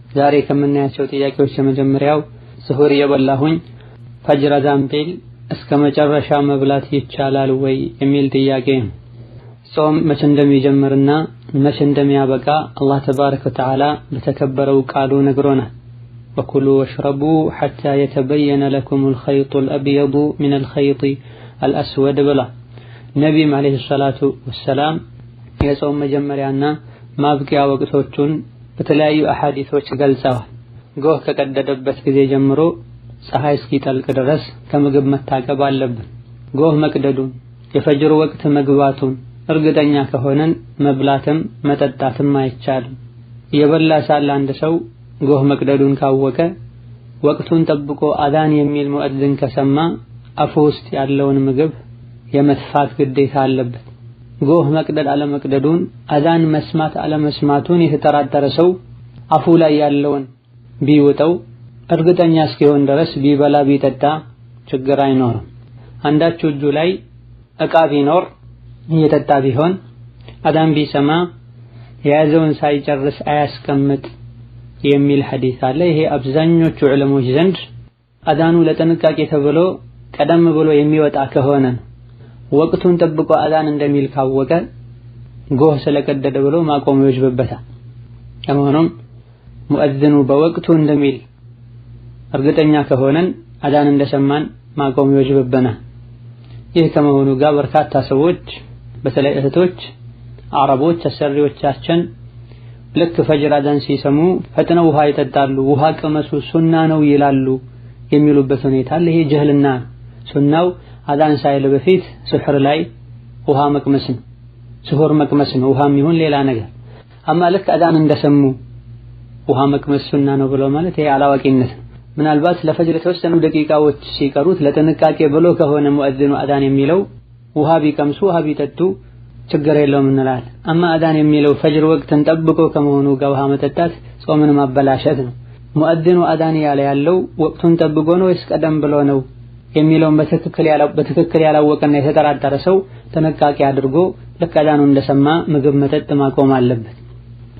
ዛሬ ከምናያቸው ጥያቄዎች የመጀመሪያው ስሁር እየበላሁኝ ፈጅር አዛን ቢል እስከ መጨረሻ መብላት ይቻላል ወይ የሚል ጥያቄ ነው። ጾም መቼ እንደሚጀምርና መቼ እንደሚያበቃ አላህ ተባረከ ወተዓላ በተከበረው ቃሉ ነግሮናል። ወኩሉ ወሽረቡ ሐታ የተበየነ ለኩም አልኸይጡ አልአብየዱ ሚን አልኸይጢ አልአስወድ ብሏል። ነቢም ዓለይሂ ሰላቱ ወሰላም የጾም መጀመሪያና ማብቂያ ወቅቶቹን በተለያዩ አሐዲሶች ገልጸዋል። ጎህ ከቀደደበት ጊዜ ጀምሮ ፀሐይ እስኪጠልቅ ድረስ ከምግብ መታቀብ አለብን። ጎህ መቅደዱን የፈጅር ወቅት መግባቱን እርግጠኛ ከሆነን መብላትም መጠጣትም አይቻልም። እየበላ ሳለ አንድ ሰው ጎህ መቅደዱን ካወቀ ወቅቱን ጠብቆ አዛን የሚል ሙአዚን ከሰማ አፉ ውስጥ ያለውን ምግብ የመትፋት ግዴታ አለበት። ጎህ መቅደድ አለመቅደዱን አዛን መስማት አለመስማቱን የተጠራጠረ ሰው አፉ ላይ ያለውን ቢውጠው እርግጠኛ እስኪሆን ድረስ ቢበላ ቢጠጣ ችግር አይኖርም። አንዳችሁ እጁ ላይ እቃ ቢኖር እየጠጣ ቢሆን አዛን ቢሰማ የያዘውን ሳይጨርስ አያስቀምጥ የሚል ሐዲስ አለ። ይሄ አብዛኞቹ ዑለሞች ዘንድ አዛኑ ለጥንቃቄ ተብሎ ቀደም ብሎ የሚወጣ ከሆነ ወቅቱን ጠብቆ አዛን እንደሚል ካወቀ ጎህ ስለቀደደ ብሎ ማቆም ይወጅብበታል። ለመሆኑም ሙአዚኑ በወቅቱ እንደሚል እርግጠኛ ከሆነን አዛን እንደሰማን ማቆም ይወጅብብናል። ይህ ከመሆኑ ጋር በርካታ ሰዎች በተለይ እህቶች፣ አረቦች አሰሪዎቻችን ልክ ፈጅር አዛን ሲሰሙ ፈጥነው ውሃ ይጠጣሉ። ውሃ ቅመሱ ሱና ነው ይላሉ የሚሉበት ሁኔታ አለ። ይሄ ጀህልና ነው። ሱናው አዛን ሳይል በፊት ስሑር ላይ ውሃ መቅመስ ነው፣ ስሑር መቅመስ ነው፣ ውሃም ይሁን ሌላ ነገር። አማ ልክ አዛን እንደሰሙ ውሃ መቅመስ ሱና ነው ብሎ ማለት ይሄ አላዋቂነት ነው። ምናልባት ለፈጅር የተወሰኑ ደቂቃዎች ሲቀሩት ለጥንቃቄ ብሎ ከሆነ ሙአዚኑ አዛን የሚለው ውሃ ቢቀምሱ ውሃ ቢጠጡ ችግር የለውም እንላለን። አማ አዛን የሚለው ፈጅር ወቅትን ጠብቆ ከመሆኑ ጋር ውሃ መጠጣት ጾምን ማበላሸት ነው። ሙአዚኑ አዛን ያለ ያለው ወቅቱን ጠብቆ ነው ወይስ ቀደም ብሎ ነው የሚለውን በትክክል ያላወቀና የተጠራጠረ ሰው ጥንቃቄ አድርጎ ልክ አዛኑ እንደሰማ ምግብ መጠጥ ማቆም አለበት።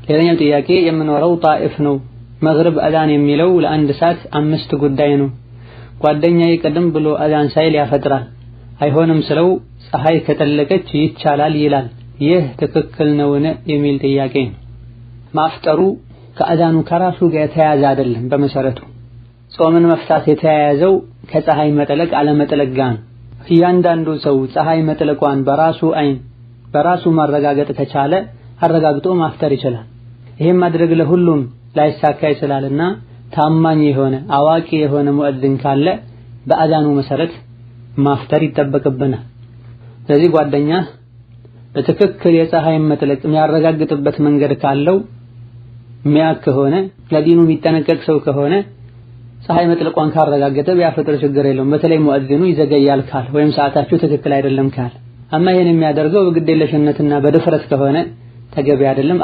ሌላኛው ጥያቄ የምኖረው ጣኢፍ ነው። መግሪብ አዛን የሚለው ለአንድ ሰዓት 5 ጉዳይ ነው። ጓደኛዬ ቀደም ብሎ አዛን ሳይል ያፈጥራል። አይሆንም ስለው ፀሐይ ከጠለቀች ይቻላል ይላል። ይህ ትክክል ነውን የሚል ጥያቄ ነው። ማፍጠሩ ከአዛኑ ከራሱ ጋር የተያያዘ አይደለም። በመሰረቱ ጾምን መፍታት የተያያዘው ከፀሐይ መጥለቅ አለመጥለቅ ጋር ነው። እያንዳንዱ ሰው ፀሐይ መጥለቋን በራሱ አይን በራሱ ማረጋገጥ ከቻለ አረጋግጦ ማፍጠር ይችላል። ይሄን ማድረግ ለሁሉም ላይሳካ ይችላልና ታማኝ የሆነ አዋቂ የሆነ ሙአዚን ካለ በአዛኑ መሰረት ማፍጠር ይጠበቅብናል። ስለዚህ ጓደኛ በትክክል የፀሐይ መጥለቅ የሚያረጋግጥበት መንገድ ካለው ሚያክ ከሆነ ለዲኑ የሚጠነቀቅ ሰው ከሆነ ፀሐይ መጥለቋን ካረጋገጠ ቢያፈጥር ችግር የለውም። በተለይ ሙአዚኑ ይዘገያል ካል ወይም ሰዓታችሁ ትክክል አይደለም ካል። አማ ይሄን የሚያደርገው በግዴለሽነትና በድፍረት ከሆነ ተገቢ አይደለም።